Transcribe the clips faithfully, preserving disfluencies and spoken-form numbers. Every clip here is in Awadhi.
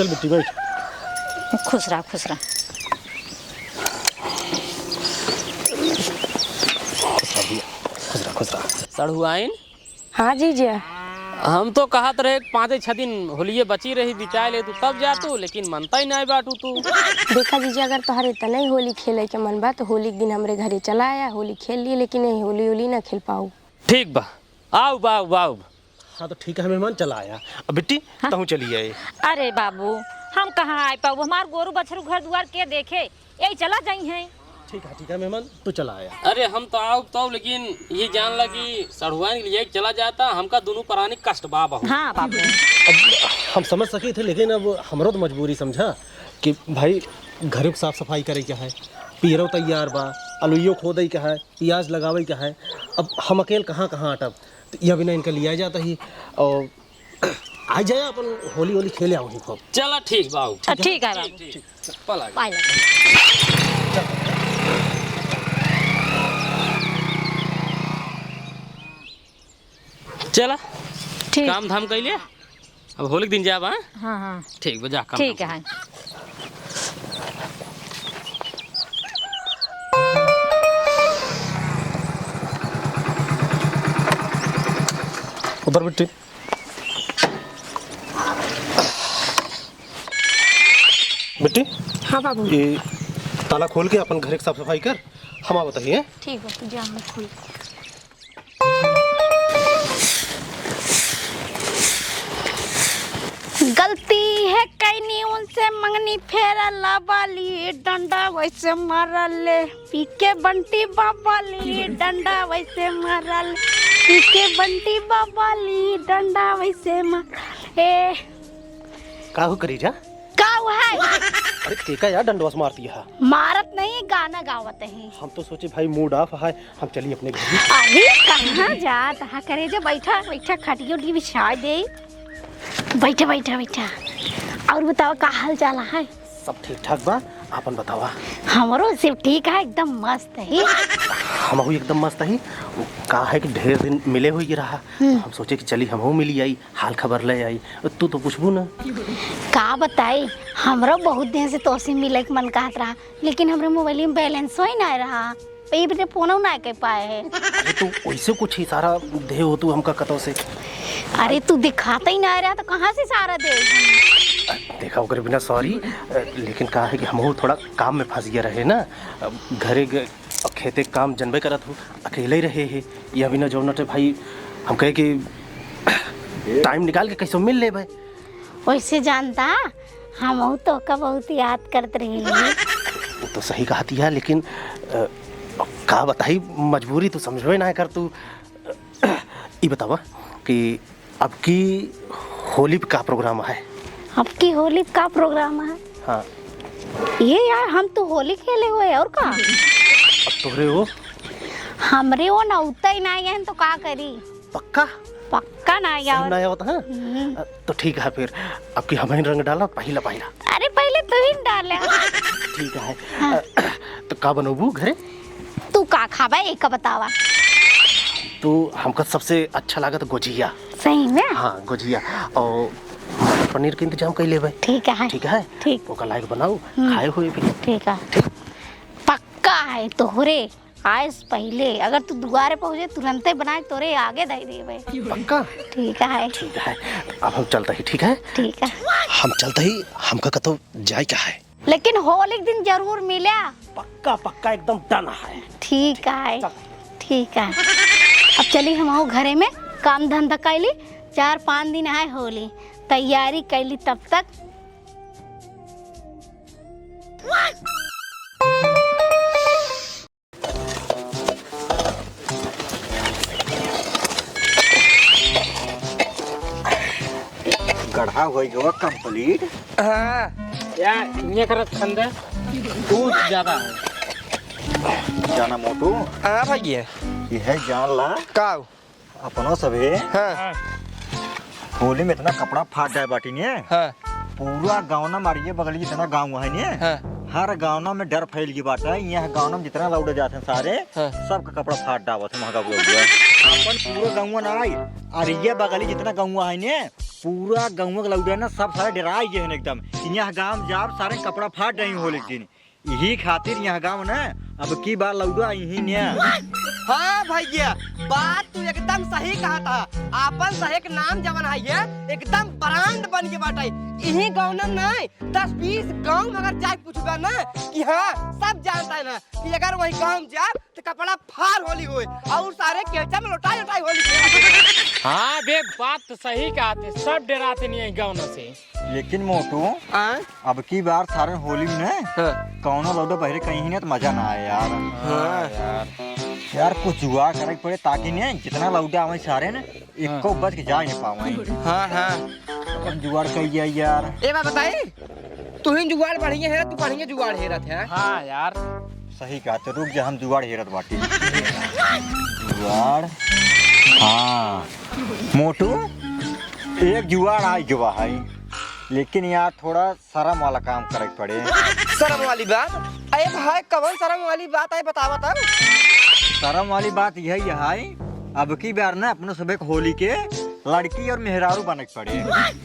चल बिट्टी, बैठ। खुश रहा, खुश रहा। खुश रहा भैया, खुश रहा, खुश रहा। सढ़ुआइन? हाँ जीजा। हम तो कहत रहे, पाँचे छह दिन होलिये बची रही, बिताए ले तू, तब जा तू, लेकिन मनता ही नाहीं बाटू तू। देखा जीजा, अगर तोहरे इतना ही होली खेले के मन बा, तो होली के दिन हमरे घरे चला आया, होली खेल लिए, लेकिन ये होली, होली ना खेल पाऊ। ठीक बा, आउब, आउब, आउब। हाँ, तो ठीक है मेहमान, चला आया। अब बिट्टी, हाँ? तहूँ चली आए। अरे बाबू, हम कहाँ आए पाऊ, हमार गोरू बछरू घर दुआर के देखे, यही चला जाई हैं। ठीक है, ठीक है मेहमान, तू चला आया। अरे हम तो आउब तो, लेकिन ये जान ला कि सढ़ुआइन के लिए चला जाता, हमका दोनों परानी कष्ट बा बहुत। हाँ बाबू। अब हम समझ सकी थे, लेकिन अब हमरो तो मजबूरी समझा कि भाई घरे के साफ सफाई करे के है, पियरो तैयार बा, अलुइयो खोदे के है, पियाज लगावे के है। अब हम अकेल कहाँ कहाँ अटब, तो यह बिना इनका लिया जाता ही। और आ जाए, अपन होली होली खेले आओ ही खूब। चला ठीक बाबू। ठीक है? ठीक है बाबू। ठीक, ठीक। चप्पल आ गई। पाए लगे। चला। ठीक। काम धाम कैले, अब होली के दिन जाब, हाँ? हाँ, हाँ। ठीक बा, जा काम ठीक धाम है। उधर बिट्टी। बिट्टी। हाँ बाबू। ये ताला खोल के अपन घर के साफ सफाई कर, हम आवत ही, हैं? ठीक बा, तू जा, हम खोल। गलती है कैनी उनसे मंगनी, फेरा ला बाली डंडा वैसे मारा ले, पी के बंटी बाबाली डंडा वैसे मारा ले, पी के बंटी बाबाली डंडा वैसे मारा ले। का हो करेजा? का हुआ है? अरे केका यार डंडवा से मारती है? मारत नहीं, गाना गावत है। हम तो सोचे भाई मूड ऑफ है, हम चली अपने घर। अरे कहाँ जात हा करेजा, बैठा बैठा खटियो डी बिछा दे। बैठा बैठा बैठा। और बतावा का हाल चाल है? सब ठीक ठाक बा, आपन बतावा। हमरो सब ठीक है, एकदम मस्त है। हमहू एकदम मस्त ही। का है कि ढेर दिन मिले हुई रहा, हम्म। हम सोचे कि चली हमहू मिली आई, हाल खबर ले आई। तू तो पूछबू ना। का बताई, हमरो बहुत दिन से तोसे मिले के मन कहत रहा, लेकिन हमरे मोबाइल में बैलेंस ही ना रहा, ई बजे फोनो ना कर पाए है। अरे तू वैसे कुछ इशारा दे हो तू हमका कतो से। अरे तू दिखाता ही ना रहा तो कहाँ से इशारा दे? देखा ओकर बिना सॉरी, लेकिन का है कि हमहू थोड़ा काम में फंस गया रहे ना, घरे ग-, अब खेते के काम जनबे करत हो, अकेले ही रहे है। यह बिना जौन टे भाई, हम कहे कि टाइम निकाल के कैसे मिल लेबे। वैसे जानता, हमहू तोहका बहुत याद करत रही। वो तो सही कहती है, लेकिन, अ, का बताई, मजबूरी तू समझबे ना कर तू। ई बतावा कि अब की होली पे का प्रोग्राम है? अब की होली पे का प्रोग्राम है? हाँ। ये यार, हम तो होली खेले हुए, और का? अब तोहरे हो? हमरे हो ना, उतना ही ना आए हैं तो का करी? पक्का? पक्का ना सही यार। ना आवत, हाँ? हम्म। अ, तो ठीक है फिर, अब की हम ही रंग डाला, पहिला पहिला। अरे पहले तू ही डाला। ठीक है। हाँ। अ, तो का बनोबू घरे? तू का खाबा, एक बतावा। तू हमका सबसे अच्छा लागत गोजिया। सही में? हाँ, गोजिया। और मटर पनीर के इंतजाम कर लेबे। ठीक है। ठीक है? ठीक। ओका लायक बनाऊ, हम्म। खाए हुए भी। ठीक है। ठीक। पक्का है तोहरे। आए से पहिले अगर तू दुआरे पहुँचे, तुरंते बनाए तोरे आगे धई देबे। पक्का? ठीक है। ठीक है, अब हम चलता ही, ठीक है? ठीक है। हम चलता ही, हमका कतो जाए का है? लेकिन होली के दिन जरूर मिल्या। पक्का, पक्का, एकदम डन है। ठीक है, चल। ठीक है। अब चली हम आओ घरे में, काम धंधा कैली, चार पाँच दिन है होली, तैयारी कैली तब तक। गढ़ा होई गवा complete। हाँ। या, ये करत फंदे, दूध ज्यादा है। जाना मोटू। हाँ भैया। ये है जान ला। का? अपनो सभे हाँ। होली में इतना कपड़ा फाट जाए बाटी ने। हाँ। पूरा गाँव ना मारिए बगली जितना गाँव है ने। हाँ। हर गाँव ना में डर फैल गई बाटा। यहाँ गाँव ना में जितना लौटे जाते हैं सारे, हाँ। सबका कपड़ा फाट डावत है महंगा बोल दिया। अपन पूरा गाँव ना आई, और ये बगली जितना गाँव है ने, पूरा गाँव के लौंडा ना सब सारे डेराइ गए हैं एकदम कि यहाँ गाँव जाब सारे कपड़ा फाट जाई होली के दिन। यही खातिर यहाँ गाँव ना अब की बार लौंडा यही ने। हाँ भैया, बात तू एकदम सही कहा था। आपन शहर के नाम जवन है ये एकदम ब्रांड बन के बाटे। यही गाँव ना नहीं, दस बीस गाँव में अगर जाके पूछबा ना कि हाँ, सब जानता है ना कि अगर वही गाँव जाब तो कपड़ा फार होली होए और सारे केचा में लोटाई लोटाई होली खेलत हैं। हाँ बे, बात तो सही कहा थे, सब डेराते नहीं है गाँव से। लेकिन मोटू, आय? अब की बार सारे होली में हाँ। कौनो लौंडा बहरे कहीं ना तो मजा ना आए यार। हाँ। यार, यार कुछ जुगाड़ करे के पड़े ताकि ने जितना लौंडा आवे सारे ने एको बच के जाए नहीं पावे। हाँ, हाँ। अपन जुगाड़ कही जाए यार। ए बात बताई, तू ही जुगाड़ बढ़िया है, तू बढ़िया जुगाड़ हेरत है। हाँ यार। सही कहा, तो रुक जा, हम जुगाड़ हेरत बाटी। जुगाड़, हाँ। मोटू, एक जुगाड़ आई गवा है, लेकिन यार थोड़ा शर्म वाला काम करे के पड़े। शर्म वाली बात? अरे भाई, कवन शर्म वाली बात है, बतावा तब। शर्म वाली बात यही है, अब की बार ना अपने सभे के होली के लड़की और मेहरारू बने के पड़े।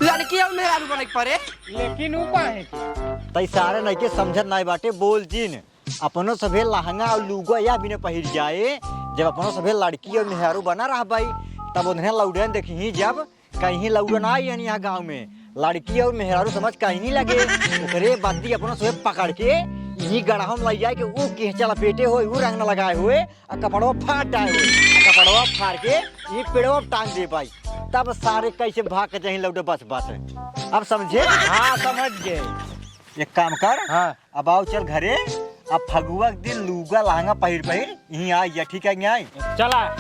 लड़की और मेहरारू बने के पड़े? लेकिन ऊ काहे के? तई सारे नइके समझत नाई बाटे, बोल जिन। अपनो सभे लहंगा और लुगा या बिना पहिर जाए, जब अपनो सभे लड़की और मेहरारू बना रहबाई, तब उन्हें लौंडन देखी जब कहीं लौंडन आई हन यहाँ गाँव में, लड़की और मेहरारू समझ कहीं नहीं लगे। ओकरे बद्दी अपनो सभे पकड़ के यही गड़हा में लइ जाए के ऊ केहचा लपेटे होए, ऊ रंग न लगाए होए, आ कपड़वा फाड़ डाए होए, आ कपड़वा फाड़ के ये पेड़वा पे टांग दे भाई। तब सारे कैसे भाग के जाही लौंडे बस बस। अब समझे? हाँ, समझ गए। एक काम कर, हाँ। अब आओ चल घरे, अब फगुआ के दिन लुगा लहंगा पहिर पहिर यहीं आ जा, ठीक है कि नहीं? चला।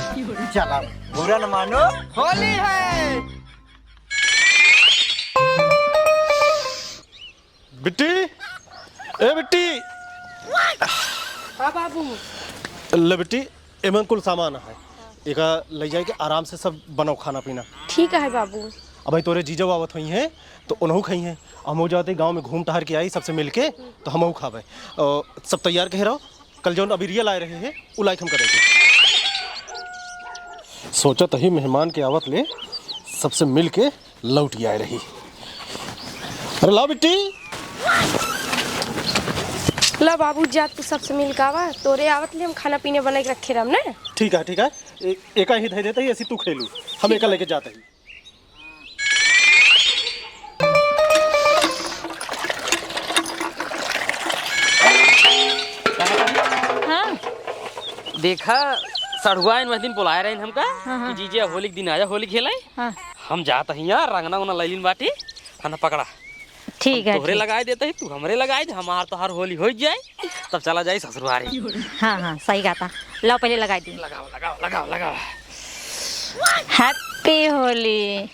चला, बुरा न मानो। होली है। बिट्टी, ए बिट्टी। हाँ बाबू। ले बिट्टी, एमन कुल सामान है, एका ले जाए के आराम से सब बनाओ खाना पीना। ठीक है बाबू। अब भाई तोरे जीजो आवत होइहैं, तो उनहू खइहैं। हमहू जाते गाँव में घूम टहर के आई सबसे मिलके, तो हमहू खाबे। अ, सब तैयार कहे रहो, कल जौन अबिरिया लाए रहे हैं, उ लाइक हम करेंगे। सोचत ही मेहमान के आवत ले सबसे मिलके लौट आए रही। अरे लाओ बिट्टी। ला बाबू, जा तू सबसे मिल के आवा, तोरे आवत ले हम खाना पीना बना के रखे रहम ना। ठीक है, ठीक है, ए-, एका ही धै देते ही, ऐसी तू खेलू, हम एका लेके जाते ही। हाँ। देखा, सढ़ुआ इन वह दिन बोलाए रहे हमका हाँ, हाँ। कि जीजे होली के दिन आजा, होली खेलाई। हाँ। हम जात ही यार, रंगना उंगना लैलिन बाटी, खाना पकड़ा। ठीक हम है, तोहरे ठीक। लगाए देते ही, तू हमरे लगाए दे, हमार तोहार होली हो जाए, तब चला जाए ससुरारी। हाँ, हाँ, सही कहा था। लाओ पहले लगाए दी। लगाओ, लगाओ, लगाओ, लगाओ। Happy होली।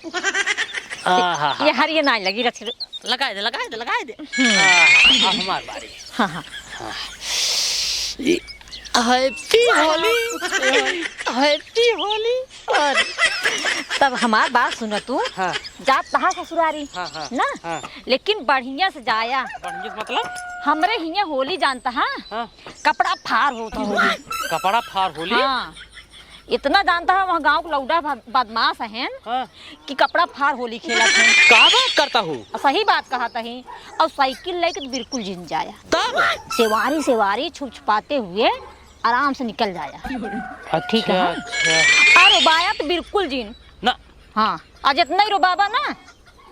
आहा। ये हर ये ना लगी रच लगाए दे, लगाए दे, लगाए दे। हम्म। आहा, अब हमार बारी। हाँ, हाँ। हाँ। ये Happy होली, Happy होली। और तब हमार बात सुनो तू, हाँ। जात तहा ससुरारी, हाँ, हाँ, ना? हाँ। लेकिन बढ़िया से जाया। बढ़िया से मतलब? हमरे हियाँ होली जानता, हाँ? हाँ। कपड़ा फार होता होली। कपड़ा फार होली? हाँ। इतना जानता है, वहाँ गाँव के लौंडा ब-, बदमाश हैं हाँ। कि कपड़ा फार होली खेलत हैं। का बात करता हो? सही बात कहत ही। और साइकिल लेके तो बिल्कुल जिन जाया। तब? सेवारी, सेवारी छुप छुपाते हुए आराम से निकल जाया। अच्छा, ठीक है। अच्छा। और रोबाया तो बिल्कुल जिन। ना। हाँ, और जितना ही रोबाबा ना,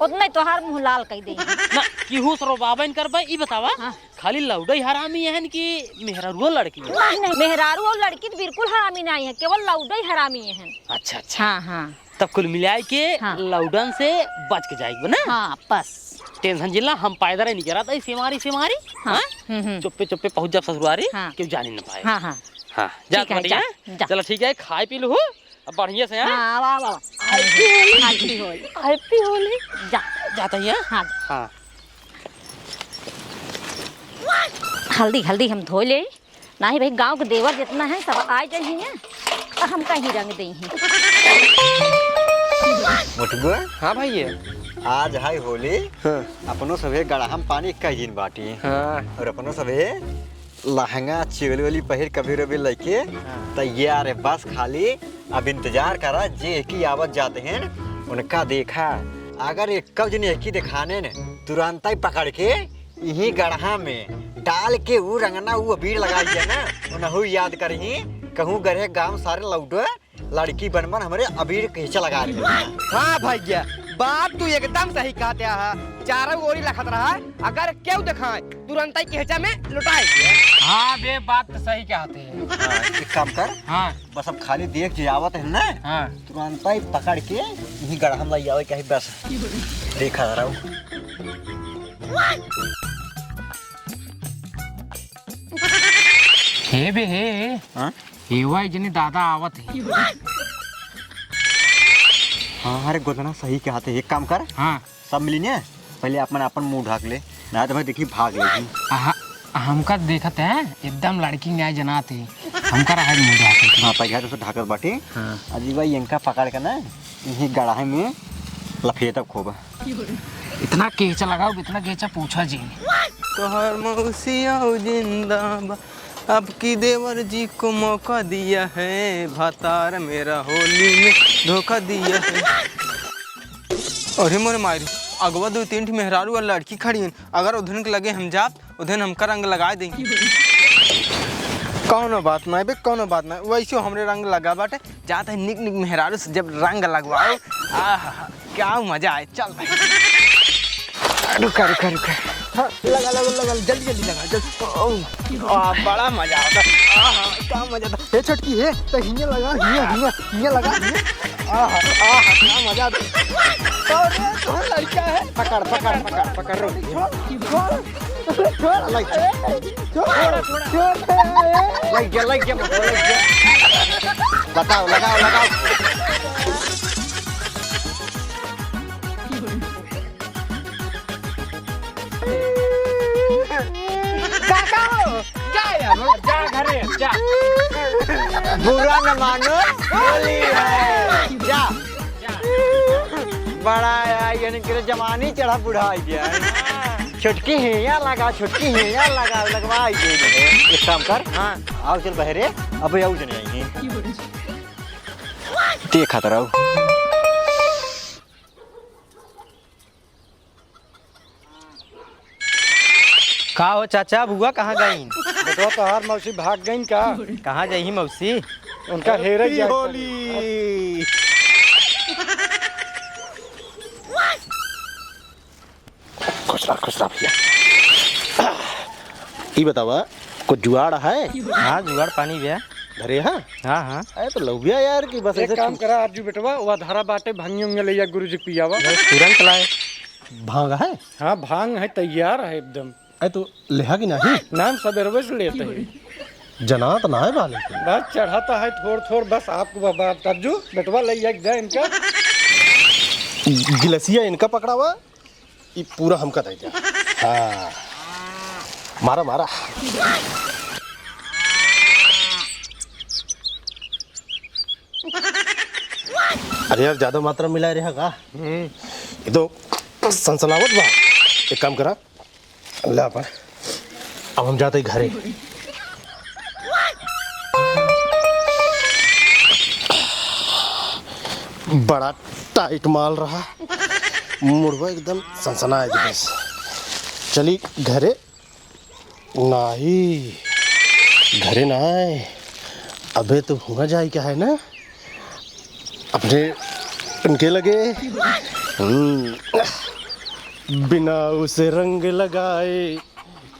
उतना ही तोहार मुँह लाल कइ दे। ना, केहू से रोबाबा इन करबा, ई बतावा, हाँ। खाली लौंडा ही हरामी हैं कि मेहरारू लड़की है? नहीं, नहीं, मेहरारू और लड़की तो बिल्कुल हरामी नहीं है, केवल लौंडा ही हरामी हैं। अच्छा, अच्छा। हाँ, हाँ। तब कुल मिलाए के हाँ। लौंडन से बच के जाएगी ना? हाँ, बस। Tension जिला, हम पैदल ही निकलत ही, सेमारी, सेमारी। हाँ। हाँ? हम्म, हम्म। चुप्पे, चुप्पे पहुँच जाब ससुरारी, हाँ। केहू जानी न पाए। हाँ, हाँ। हाँ, जा ठीक है, बढ़िया जा, है? जा। चला ठीक है, खाए पी लू, अब बढ़िया से, हाँ? हाँ, आवा, आवा, आवा। Happy होली। Happy होली। Happy होली। जा। जाता ही है? हाँ। हाँ। हल्दी, हल्दी हम धो ले। नाही भाई, गाँव के देवर जितना है, सब आइ जाइहैं, तो हमका ही रंग देइहैं। मोटुआ? हाँ भैया। आज है होली, हाँ। अपनो सभे गड़हा में पानी कइ दिन बाटी। हाँ। और अपनो सभे लहंगा, चोली वोली पहिर, कभी रबी लइके हाँ। तैयार है। बस खाली अब इंतजार करा, जे की आवत जाते हैं, उनका देखा। अगर एक्कउ जने एकी देखाने ने, तुरंतइ पकड़ के इही गड़हा में डाल के ऊ रंगना, ऊ अबीर लगाइ दिया ना, उनहु याद करही, कहूँ गरे गाँव सारे लौटो, लड़की बन बन हमरे अबीर केहचा लगा रही है। हाँ भइया, बात तू एकदम सही कहत ह। चारों ओरी लखत रहा, अगर केहू देखाए, तुरंतइ केहचा में लुटाए। हाँ बे, बात तो सही कहत ह। हाँ, एक काम कर। हाँ। बस अब खाली देख जे आवत है ना, हाँ। तुरंतइ पकड़ के इही गड़हा में लइ आवे के ही बस। देखा रहा हूँ। हे बे, हे। हाँ? एवा जने दादा आवत है। हाँ, अरे गोदना सही कहत ह, एक काम कर। हाँ। सब मिली ने, पहिले अपन, अपन मुँह ढाक ले, ना तो भाई देखी भाग लेगी। आहा, हमका देखत है, एकदम लड़की न्याय जनात है, हमका रहा है मुँह ढाक ले। हाँ, पहिले तो ढाकत बाटे। हाँ। अजी भाई, इनका पकड़ के ना, इही गड़हा में लफेदब खूब। इतना केचा लगाओ, इतना केचा पूछा जी। तोहर मौसी आओ जिंदाबाद, अब की देवर जी को मौका दिया है, भतार मेरा होली में धोखा दिया है। अरे मोरे मायरी, अगवा दो तीन ठी मेहरारू और लड़की खड़ी हैं, अगर उधन के लगे हम जाब, उधन हमका रंग लगाए देंगे। कौनो बात ना बे, कौनो बात ना, वैसे हमरे रंग लगा बाटे, जात है निक निक मेहरारू से जब रंग लगवाओ, आहा, क्या मजा आए। चल भाई। रुका, रुका, रुका। हाँ, लगा, लगा, लगा, जल्दी, जल्दी लगा, जल्दी। ओ, आ, बड़ा मजा आता। आहा, क्या मजा आता। हे छोटकी, हे, तो हियाँ लगा, हियाँ, हियाँ, हियाँ लगा, हियाँ। आहा, आहा, क्या मजा आता। अरे, तो लड़का है। पकड़, पकड़, पकड़, पकड़, रुक। छोड़, छोड़। छोड़, लग गया। छोड़, छोड़, छोड़। लग गया, लग गया, लग गया। बताओ, लगाओ, लगाओ। काका हो, जा यार, जा घरे, जा। बुरा न मानो, होली है। जा। बड़ा है, यानी कि जवानी चढ़ा बुढ़ा आ गया है। छोटकी हियाँ लगा, छोटकी हियाँ लगा, लगवा आई गई है। एक काम कर, हाँ। आओ चल बहरे, अब आओ जने आई हैं। देखा तो रहो। का हो चाचा, बुआ कहाँ गईं? बेटवा तोहार मौसी भाग गईं का? कहाँ जइहीं मौसी? उनका हेरे जाए होली। खुश रह, खुश रह भैया। ई बतावा, कुछ जुगाड़ है? हाँ, जुगाड़ पानी बे। धरे हाँ? हाँ, हाँ। अरे तो लौबिया यार कि बस एक ऐसे काम छू- करा, आरजू बेटवा, वा धरा बाटे, भंगियो में ले जा, गुरुजी के पियावा। बस तुरंत लाए। भांग है? हाँ, भांग है, तैयार है एकदम। अरे तो लेहा कि नहीं? नाम सबेरवे से लेते हैं। जनात ना है बाले। बस चढ़ाता है थोड़ थोड़, बस आपको बाबा तरजू, बेटवा ले जा, जा इनका। गिलसिया इनका पकड़ावा। ई पूरा हमका दे दे। हाँ। मारा, मारा। अरे यार, ज्यादा मात्रा मिला रहा का? हम्म। ये तो सनसनावत बा। एक काम करा, ला पर। अब हम जाते ही घरे। बड़ा टाइट माल रहा, मुड़वा एकदम सनसनाए दिहिस। चली घरे। नाही, घरे नाही। अबे तो हुआ जाए क्या है ना, अपने उनके लगे। हम्म। बिना उसे रंग लगाए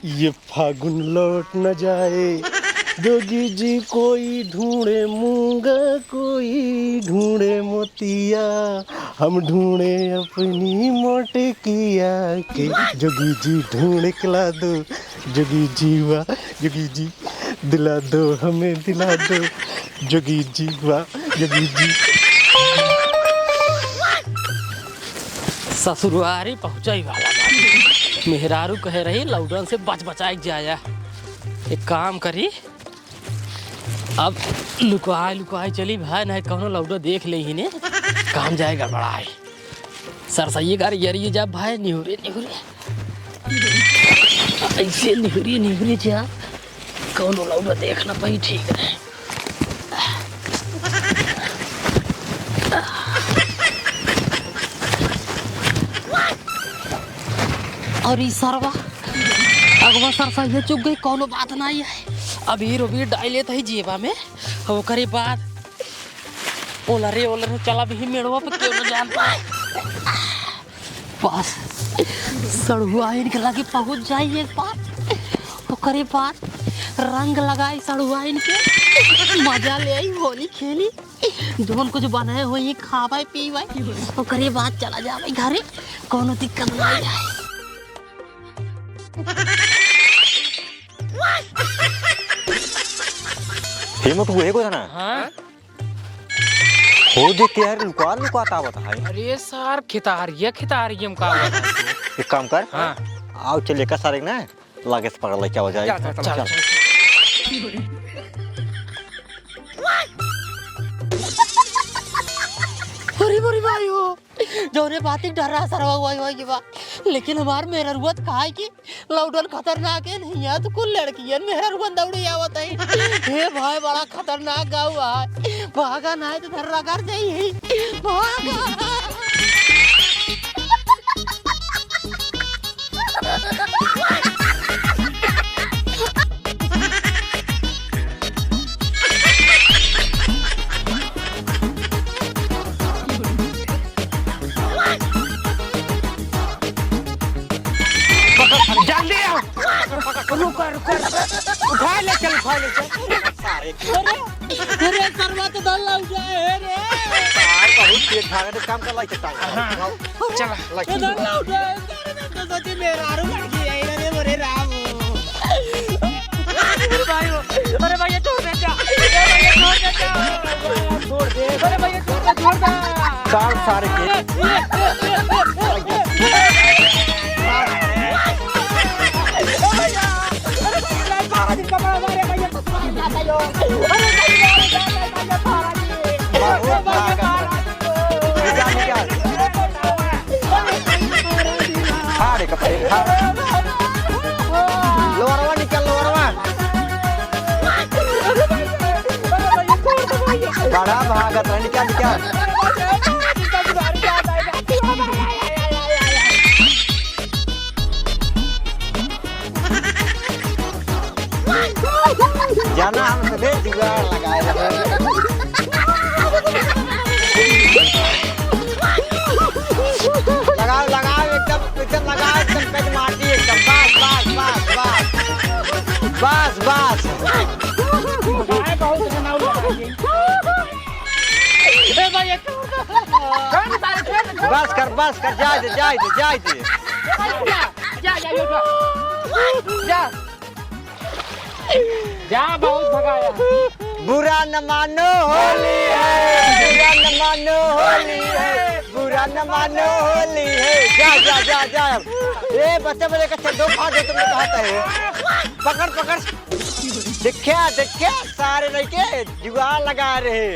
ये फागुन लौट न जाए। जोगी जी कोई ढूंढे मूंगा, कोई ढूंढे मोतिया, हम ढूंढे अपनी मोटकिया के। जोगी जी ढूंढ के ला दो, जोगी जी वाह, जोगी जी दिला दो, हमें दिला दो, जोगी जी वाह, जोगी जी। ससुरारी पहुँचइ वाला बानी। मेहरारू कहे रही, लौडन से बच बचाइ के जाया। एक काम करी, अब लुकाए लुकाए चली भाई, नहीं कौनो लौडो देख लेही ने, काम जाए गड़बड़ाए। सरसइये गारी यरी जा भाई, निहुरे निहुरे, ऐसे निहुरे निहुरे जा, कौनो लौडो देख ना पाई, ठीक है। अरे सरवा, अगवा सरसइया चुग गई, कौनो बात नाहीं है। अबीर उबीर डाइ लेत ही जेबा में, ओकरे बाद ओलरे ओलरे चला भी मेड़वा पे, केहू न जान पाए। बस, सड़ुआइन के लगे पहुँच जाई एक बार, ओकरे बाद रंग लगाई सड़ुआइन के, मजा लेई, होली खेली। जौन कुछ बनाए होई, खावे पीवे, ओकरे बाद चला जावे घरे, कौनो दिक्कत नाहीं है। हे मोटू, एगो जना। हाँ? हो जे के यार लुका लुका आवत है। अरे सार, खेतारिया, खेतारिया में का आवत है? एक काम कर। हाँ। आउ चल, एका सारे ना लागे से पकड़ लेके आवा जाए। चल, चल, चल, चल। अरे मोरी माई हो, जौने बाती डर रहा सरवा हुआ हुआ के बा, लेकिन हमार मेहररुआ त काहे की लौडन खतरनाक है नहीं, यहाँ तो कुल लड़कियन मेहररुअन दौड़े आवत है। हे भाई, बड़ा खतरनाक गाँव है, भागा नाहीं तो धर रगड़ जाई है, भागा। पकड़, जल्दी आओ। रुको, रुको, रुको। उठा ले चल, उठा ले चल। सारे अरे, अरे, सरवा तो डर लग जाए है रे। यार, बहुत तेज भागत है, काम कर, लाइट टांग। हाँ। चला। लाइट। डर लग जाए, डर लग जाए, सच्ची मेहरारू लड़की है, अरे, अरे, राम। अरे भाई, अरे भाई, ये छोड़ दे, जा। अरे भाई, ये छोड़ दे, जा। छोड़ दे। अरे भाई, ये छोड़ दे, छोड़ दे। साल सारे के। फाड़ कपड़े, फाड़। लोअरवा निकाल, लोअरवा। बड़ा भागत रहा, निकाल, निकाल। जाना हम सभे जुगाड़ लगाए रहे। लगाओ, लगाओ, एकदम, एकदम लगाओ, एकदम कच माटी, एकदम। बस, बस, बस, बस। बस, बस। ए भाई, एक बस कर, बस कर, जाए दे, जाए दे, जाए दे। जा, जा, जा, जा, जा। जा, बहुत भगाया। बुरा न मानो, होली है। बुरा न मानो, होली है। बुरा न मानो, होली है। जा, जा, जा, जा। ए, बच्चे, बच्चे का चड्डो फाड़ दे, तुमने कहा था ये। पकड़, पकड़। देखा, देखा, सारे लड़के जुगाड़ लगा रहे।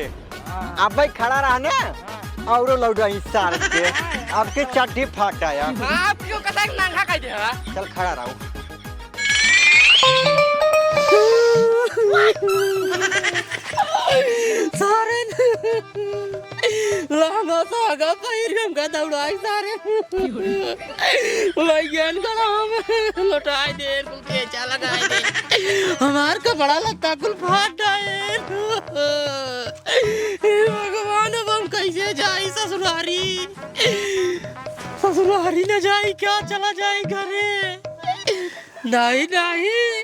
हाँ। अब भाई खड़ा रहा ना, हाँ। औरो लौटाई सार के। हाँ। आपके चड्ढी फाट आया। आप क्यों कतक नंगा कर दे, हाँ? चल खड़ा रहो। सारे लहंगा सागा पहिर के हमका दौड़ाई सारे। लइकन का नाम लौटाई दे। बेचा लगाए दे। हमार कपड़ा लत्ता कुल फाट आए। हे भगवान, अब हम कैसे जाई ससुरारी? ससुरारी न जाई क्या, चला जाई घरे? नहीं, नहीं,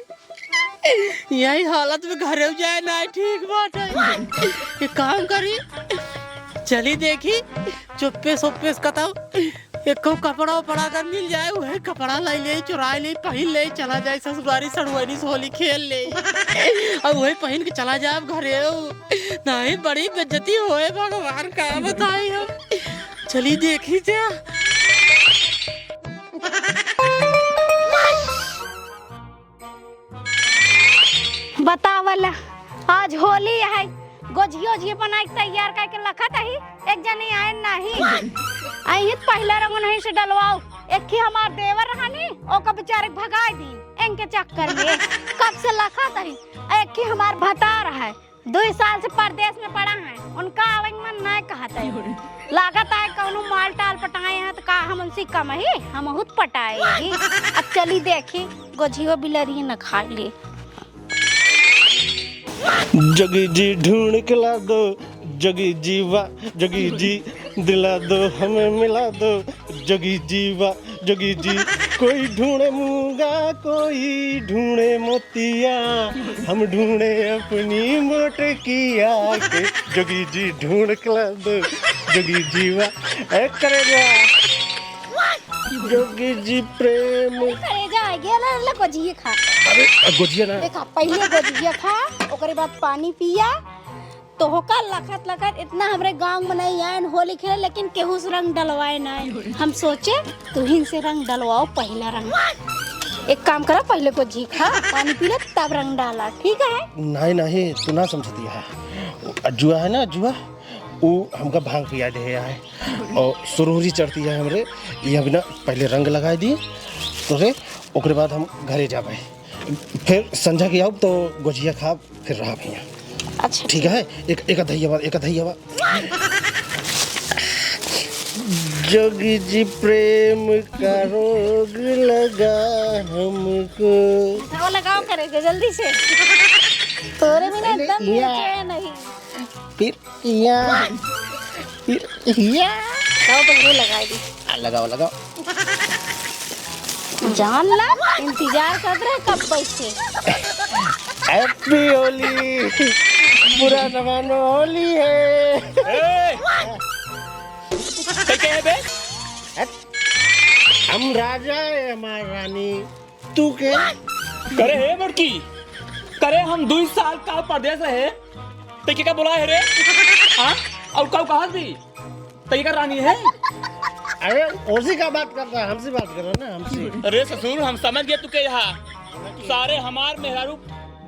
यही हालत में घरे जाए ना ठीक बाटे। एक काम करी, चली देखी, चुप्पे सुप्पे से कतौ एको कपड़ा उपड़ा अगर मिल जाए, उहे कपड़ा लाई ले, चुराई ले, पहिन ले, चला जाए ससुरारी, सड़ुआनी से होली खेल ले। अब उहे पहिन के चला जाए घरे। नहीं, बड़ी बेइज्जती होए, भगवान का बताई हम। चली देखी जा। बतावल, आज होली है, गोझियो ओझियो बनाई के तैयार करके लखत ही, एक जनी आए नाही। आई हित पहले रंग नहीं से डलवाओ, एक ही हमार देवर रहनी, ओका बेचारे के भगाई दी, इनके चक्कर में कब से लखत ही। एक ही हमार भतार है, दुई साल से परदेस में पड़ा है, उनका आवे के मन नाय कहत है। लागत है कौनो माल टाल पटाए हैं तो का हम उनसे कम ही, हम बहुत पटाए ही। अब चली देखी, गोझियो बिलरिए न खा ले। जोगी जी ढूंढ के ला दो, जोगी जी वा, जोगी जी दिला दो, हमें मिला दो, जोगी जी वा, जोगी जी। कोई ढूंढे मूंगा, कोई ढूंढे मोतिया, हम ढूंढे अपनी मोटकिया के। जोगी जी ढूंढ के ला दो, जोगी जी वा। ए करेजा, जोगी जी प्रेम। करेजा आ गया, ले, ले गोझिया खा। अरे, गोझिया ना। देखा, पहिले गोझिया खा, ओकरे बाद पानी पिया। तोहका लखत लखत इतना हमरे गाँव में नहीं आयन होली खेले, लेकिन केहू से रंग डलवाए नहीं। हम सोचे तुहिन से रंग डलवाओ, पहिला रंग। एक काम करा, पहिले गोझिया खा, पानी पी ले, तब रंग डाला, ठीक है? नहीं, नहीं, तू ना समझती है। अजुआ है ना, अजुआ, ऊ हमका भांग पिया दे है और सुरूरी चढ़ती है हमरे। ये अभी ना पहिले रंग लगाए दी तोरे, ओकरे बाद हम घरे जाबे। फिर संझा के आउब तो गोझिया खाब, फिर रहब हियाँ। अच्छा, ठीक है, एक, एक अधैया बा, एक अधैया बा। जोगी जी प्रेम का रोग लगा हमको। लगाओ, लगाओ करेजा, जल्दी से। तोरे बिना एकदम दिल चैन नहीं। फिर या, फिर या। लगाओ, बंदूक लगाई दी। आ, लगाओ, लगाउ। जान ला, इंतजार करत रहे कब बैठे। Happy होली। बुरा न मानो, होली है। ए! कई कहे बे? हम राजा है, हमार रानी। तू के? करे हे बड़की, करे हम दुई साल का परदेस रहे, ते के का बोलाए हे रे? हाँ? और का कहत भी? ते का रानी है? अरे, उसी का बात कर रहा है, हमसे बात कर रहा है ना, हमसे। अरे ससुर, हम समझ गए तू के यहाँ। तू सारे हमार मेहरारू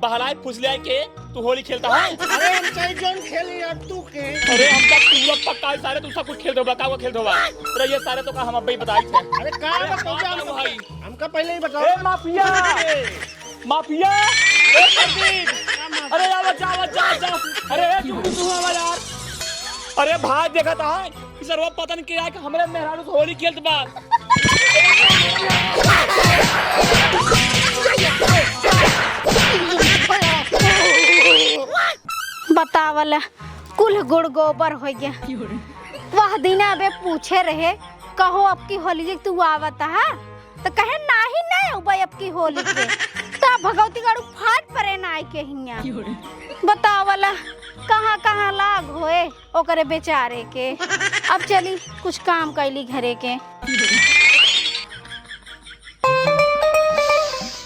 बहलाए फुसलियाए के तू होली खेलता है? अरे हम चाहे जौन खेली यार, तू के? अरे हमका पूरा पक्का है सारे, तू सब कुछ खेल देबा, का खेल देबा? अरे ये सारे तो का हम अब्बे ही बताई थे। अरे का अरे बताओ हमार हम बाबू भाई। हमका पहले ही बताओ। ए माफिया! माफिया! ए प्रदीप! अरे आवा, जा, आवा, जा, जा। अरे ए चुप्पी तू आवा यार। अरे भाई देखा था, ई सरवा पता नहीं के आके हमरे मेहरारू से होली खेलत बा। बतावल, कुल गुड़ गोबर होइ गया। वह दिन अबे पूछे रहे, कहो अब की होली तू आवत हा? तो कहे नाही, नहीं अउबे अब की होली के। तब भगवती गाड़ू फाट परे ना आई के हियाँ। बतावल, कहाँ कहाँ लाग होए ओकरे बेचारे के। अब चली कुछ काम कैली घरे के।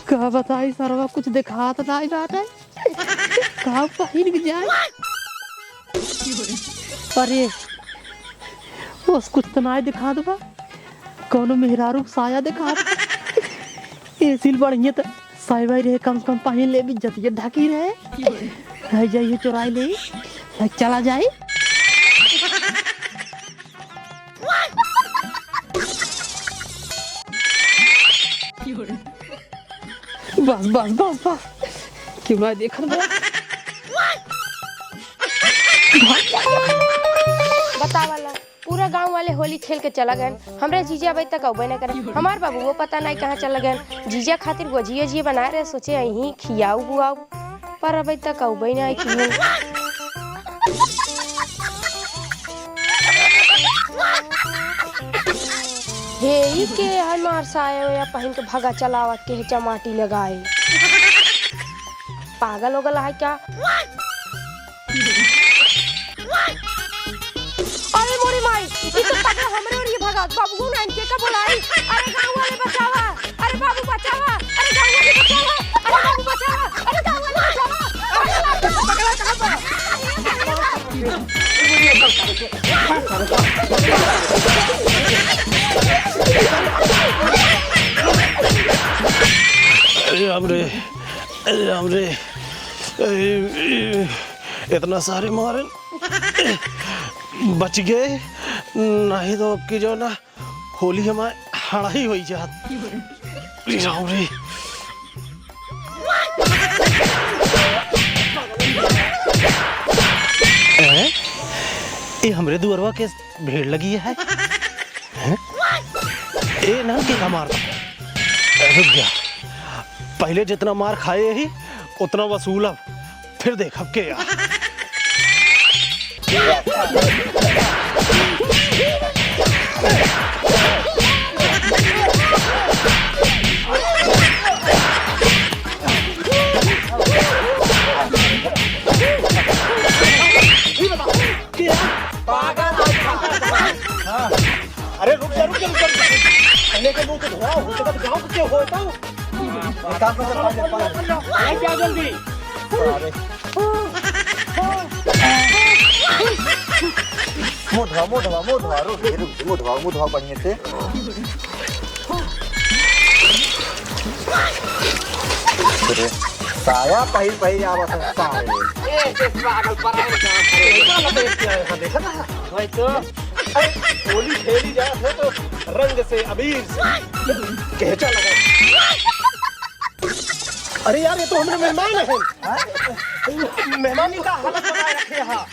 का बताई सरवा, कुछ देखात नाई बाटे। का पहिन के जाए? अरे, बस कुछ त नाई देखात बा। कौनो मेहरारू के साया देखात बा। एसील बढ़िया त साइबाई रहे, कम से कम पहिन ले, भी जतिया ढकी रहे। रह जाइए, चोराई ले, चला जाई। बस, बस, बस, बस। क्यों ना देखत बा? बतावला, पूरा गाँव वाले होली खेल के चला गए। हमरे जीजा अबे तक अउबे न करे। हमार बाबू वो पता नहीं कहाँ चला गए। जीजा खातिर गोझिया जी बनाए रहे, सोचे यहीं खियाऊ बुआऊ। पर अबे तक अउबे नाई किहन। हे, ई के हमार साया ओया पहिन के भगा चलावत के हे चमाटी लगाए। पागल हो गला है क्या? अरे मोरी माई, ई तो पगला हमरे ओर ही भगा। बाबू ना इनके का बोलाई? अरे गाँव वाले बचावा। अरे बाबू बचावा, अरे गाँव वाले बचावा, अरे बाबू बचावा, अरे गाँव वाले बचावा, अरे बाबू। पकड़ा कहाँ पर? अरे राम रे, अरे राम रे, ए, ए, इतना सारे मारन, बच गए, नहीं तो अब की जो ना होली हमार हड़ाई होई जात। रे राम रे। ए, ए हमरे दुअरवा के भीड़ लगी है। हैं? ए, नहर के का मार? रुक जा, पहिले जितना मार खाए ही, उतना वसूलब, फिर देखब के आ। पागल। हाँ। अरे रुक जा, रुक जा, रुक जा, रुक जा। पहले के मुंह के धुआं हो, तो गाँव के हो तो। एक काम कर, पानी, पानी। आ जा जल्दी। अरे। मुंह धुआ, मुंह धुआ, मुंह धुआ, रुक, रुक, मुंह धुआ, मुंह धुआ बढ़िया से। अरे, साया पहिर पहिर आवत है सारे। ए, ए, पागल पराए। भाई तो। अरे, होली खेली जात है तो रंग से, अबीर से। केचा लगा। अरे यार, ये तो हमरे मेहमान हैं। हाँ? मेहमान का हालत बनाए रखे हैं।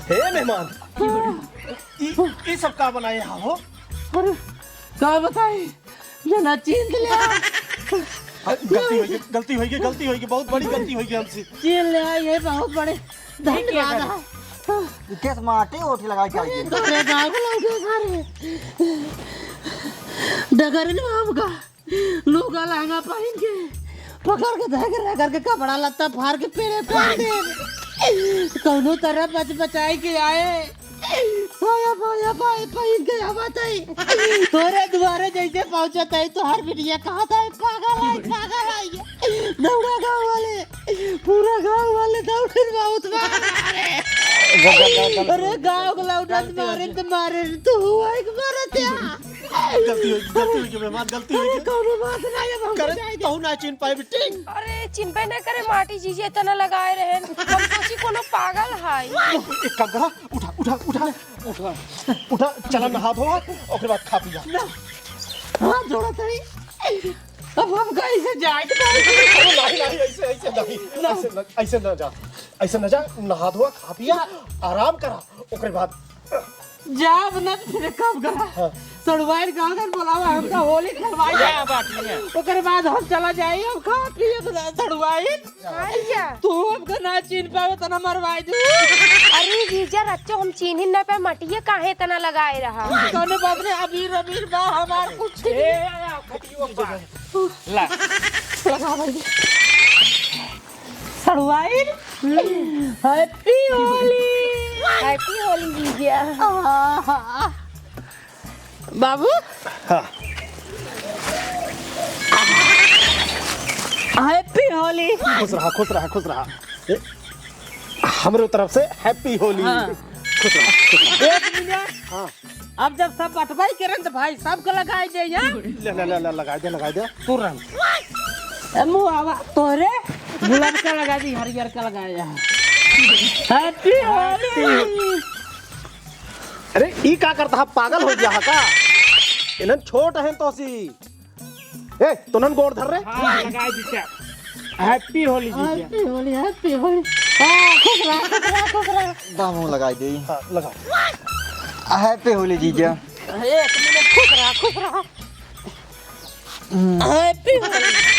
हे मेहमान, ई, ई सब का बनाए हैं हो? अरे, का बताई? जना चीन ले आ। गलती होई गई, गलती होई गई, गलती होई गई, बहुत बड़ी गलती होई गई हमसे। चीन ले आ, ये बहुत बड़े धन्यवाद है। ये केस माटी ओठी लगा के आई है। तोरे गाँव के लोग हैं सारे। डगरिन बाबू का लुगा लहंगा पहिन के पकड़ के धर के रगड़ के कपड़ा लत्ता फाड़ के पेड़े फेंक दे। कौनो तरह बच बचाई के आए। पाया, पाया, पाया, पहिन के आवत है। तोरे दुआरे जैसे पहुँचत है, तोहर बिटिया कहत है, "पागल है, पागल है।" दौड़ा गाँव वाले, पूरा गाँव वाले दौड़े बहुत मारे। अरे गाँव के लौटत मारे तो मारे, तू हुआ एक मारत है। गलती होई, गलती होई गई मेहमान, गलती होई अरे, गई। कौनो बात ना है, अब हम करे, जाए दे। तहु ना चिन्ह पाए बिट्टी। अरे, चिन्हबे ना करे, माटी जीजे इतना लगाए रहे। हम सोची कोनो पागल है। एक काम करा, उठा, उठा, उठा, उठा, उठा, चला नहा धोआ, ओकरे बाद खा पिया। ना, हाथ जोड़ा तनी। अब हम कैसे जाए? अरे, नहीं, नहीं, ऐसे, ऐसे नहीं, ना। ऐसे न, ऐसे न जा, ऐसे न जा, नहा धोआ, खा पिया, आराम करा, ओकरे बाद जाब ना तो फिर एक काम करा। हाँ। सड़ुआइन गाँव घर बोलावा, हमका होली खेलवाई। क्या बात नहीं है। ओकरे बाद हम चला जाई, हम खा पिए तो सड़ुआइन। हाँ भैया। तू हमका ना चिन्ह पावे तो ना मरवाई दू। अरे जीजा रच्चो हम चिन्ह ना पाए, मटिया काहे इतना लगाए रहा? कौनो बात नहीं, अबीर अबीर बा हमार कुछ। ए, आ, आ, खटियो बा। ला। लगा भाई। सड़ुआइन, Happy होली। Happy होली जीजा। आहा। बाबू। हाँ। Happy होली। खुश रहा, खुश रहा, खुश रहा। ए, हमरे तरफ से Happy होली। हाँ। खुश रहा, खुश रहा। एक मिनट। हाँ। अब जब सब बटवाई के रंग भाई सबके लगाई दे या? ले, ले, ले, ले, लगाई दे, लगाई दे। तुरंत। ए, मुँह आवा, तोहरे गुलाब का लगा दी, हरियर का लगा या। Happy होली। अरे, ई का करता है? पागल हो गया है का? इन्हन छोट हैं तो सी। ए, तोनन गोड़ धर रे। हाँ, लगाई दीजिए। Happy होली जीजा। Happy होली, Happy होली। हाँ, खुश रहा, खुश रहा, खुश रहा। दामू लगाई दे। हाँ, लगा। Happy होली जीजा। एक मिनट, खुश रहा, खुश रहा। हम्म। Happy होली।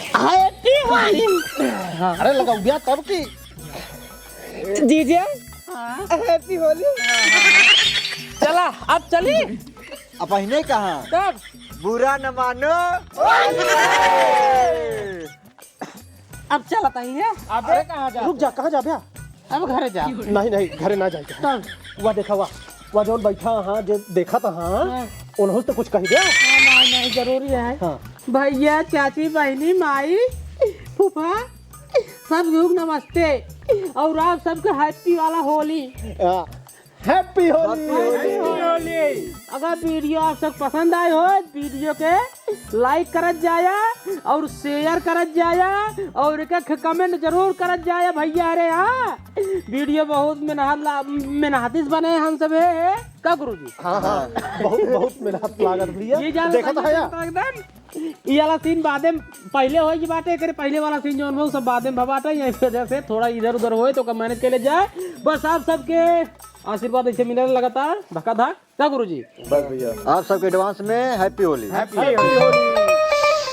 Happy होली। हाँ। अरे, लगाऊ दिया तब की। जीजा। हाँ। Happy होली। चला, अब चली। अब पहिने कहाँ? तब। बुरा न मानो। अब चलत ही है। अबे कहाँ जा? रुक जा, कहाँ जा बे? अब घरे जा। नहीं, नहीं, घरे ना जाए। तब? वह देखा, वह, वह जौन बैठा हाँ, जे देखा था हाँ, हाँ। उन्हों से तो कुछ कही दे। हाँ, नहीं, नहीं, जरूरी है। हाँ। भैया, चाची, बहिनी, माई, फूफा, सब लोग नमस्ते। और आप सबके Happy वाला होली। हाँ। Happy होली। Happy होली। अगर video आप सब पसंद आए हो, video के like करत जाया और share करत जाया और एक एक comment जरूर करत जाया भैया। अरे हाँ, video बहुत मेहनत ला-, मेहनतिस बने हम सब है, है? का गुरुजी? हाँ, हाँ, बहुत, बहुत मेहनत लागत भैया। ये जान देखत बताइए है यार। एकदम ई वाला scene बादे में पहिले होई की बाटे, एकरे पहिले वाला scene जौन बा, उ सब बादे में बाटे, यही वजह से थोड़ा इधर उधर होए तो ओका manage कर ले जाए। बस आप सबके आशीर्वाद ऐसे मिले लगातार धक्का धक। क्या गुरुजी? बस भैया। आप सबके advance में happy होली। Happy होली।